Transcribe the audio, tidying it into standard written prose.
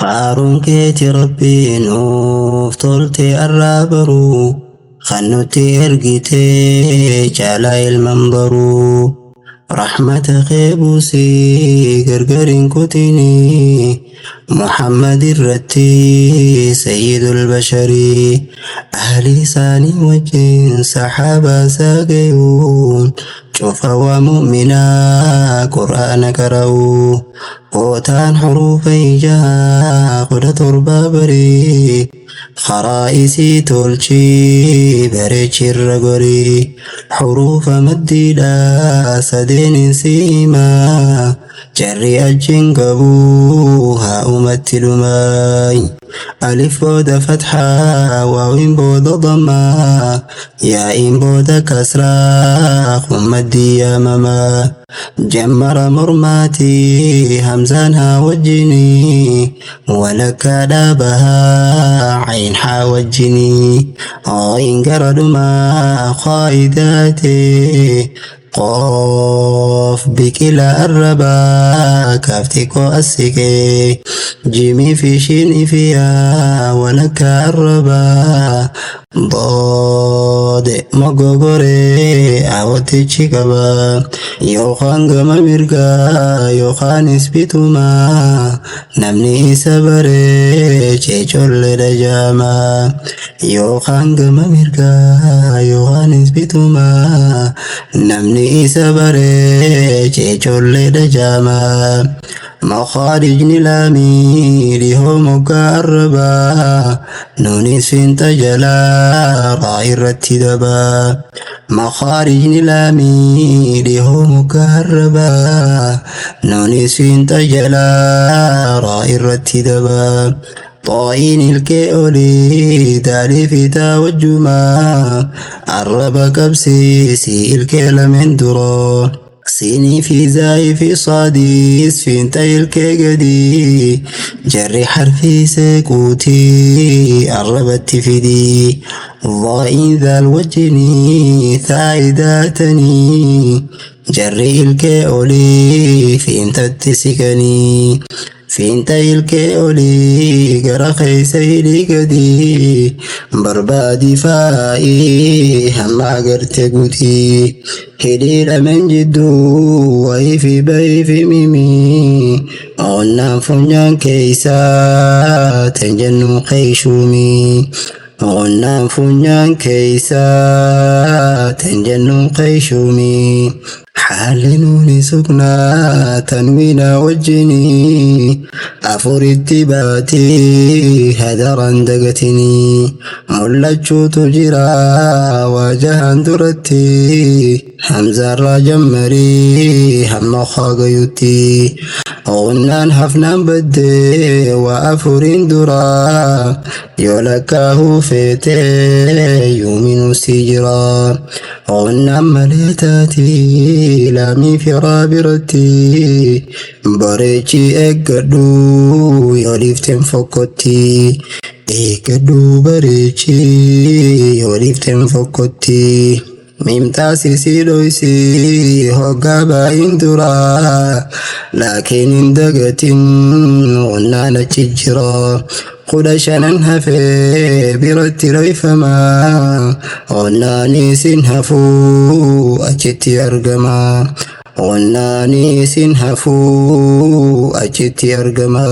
Faaruun keeti Rabbii nuuf tolte arraa baruu, kan nutti ergitee caalaa ilman baruu. Rahmata kee buusii gargar hin kutinii, Muhammad irratti sayyidul basharii. Ahlii isaanii wajjin sahaabaa isaa gayuun, cufa waa mu'minaa Qur'aana qara'uu. Kootaan huruufa ijaa 17 barii, karaa isii tolchii bareechi irra gorii. Huruufa maddiidha sadeenin si himaa, jarri achiin qabu haa umatti dhumaay. Alif booda fathaa, waawin booda dammaa, yaa'iin booda kasraa, kun maddii yaamamaa. Jammara mormaati hamzaan haa wajjini, walakkaa dhaabahaa cayn haa wajjini. Ghayn gara dhumaa qaa'idaate, qoof biqila arrabaa kaafti koo as siqee. Jimii fi shiin ifiyaa walakkaa arrabaa, doode mogogoree awwatichi qaba. Yookaan gama mirgaa yookaanis bitumaa, namni isa baree ceecolleedha jaamaa. Yookaan gama mirgaa yookaanis bitumaa, namni isa baree ceecolleedha jaamaa. Makaarijni laamii dhihoo moggaa arrabaa, nuunis fiinxa jalaa raa irratti dabaa. Makaarijni laamii dhihoo moggaa arrabaa, nuunis fiinxa jalaa raa irratti dabaa. Xaa'iin ilkee olii daalii fiixaa wajjumaa, arraba qabsiisi ilkee lameen duroo. Siinii fi zaayii fi saadiis fiinxa ilkee gadii, jarri harfii seequutii arrabatti fidii. Dhaa'iin zaal wajjinii thaayidaatanii, jarri ilkee olii fiintatti siqanii. Fiinxa ilkee olii gara keessa hidhii gadii, barbaadi faa'ii hamma agarte guutii. Hidhii lameen jidduu wayii fi bayii fi mimii, onnaan funyaan keeysaa tan jennu keeyshuumii. Onnaan funyaan keeysaa tan jennu keeyshuumii. Haalli nuuni sugnaa tanwiinaa wajjinii, afuritti baatii hadaran dagatinii. Mul'achuutu jira waajahan duratti, hamzaarraa jammarii hamma kaagayutti. Onnaan hafnaan baddee waa afuriin duraa, yoo lakkaahuu feetee yuuminuu si jira. Onnaan malee taati laamii firaa biratti, bareechi eeggadhu yoo dhiifteen fokkotti. Eeggadhu bareechi yoo dhiifteen fokkotti. Mimtaasisii dhoysi hoggaa baay'in duraa, laakiin hin dagatin onnaan achi jira. 15n hafee biratti dhoyfamaa, onnaanis hin hafuu achitti argama. Onnaanis hin hafuu achitti argama.